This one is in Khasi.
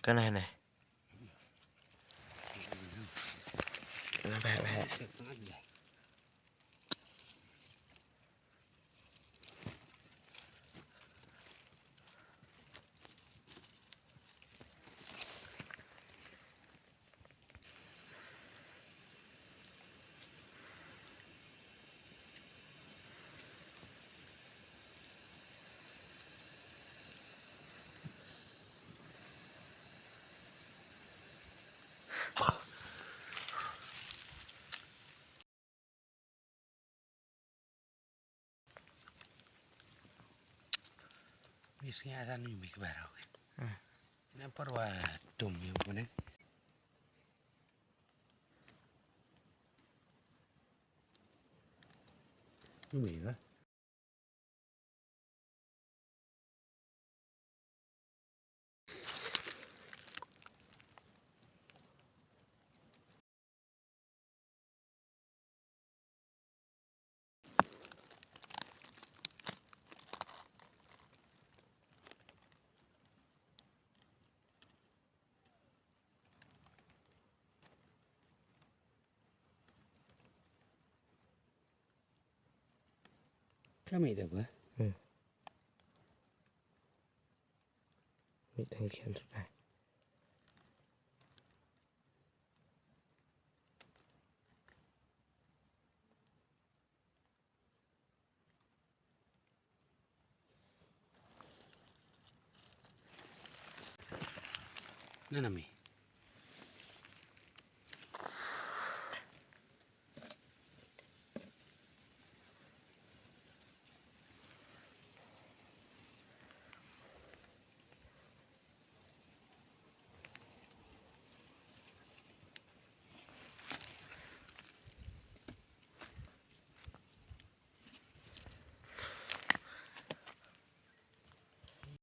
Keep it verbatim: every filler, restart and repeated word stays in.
Kane ne. Kane beh beh. Mis ngi asan yu mik barau. Hmm. Ina parwa tum yu kuning. Yu mik ba. Kami da ba? Hmm. Mih tang khian shuh. Na na mi.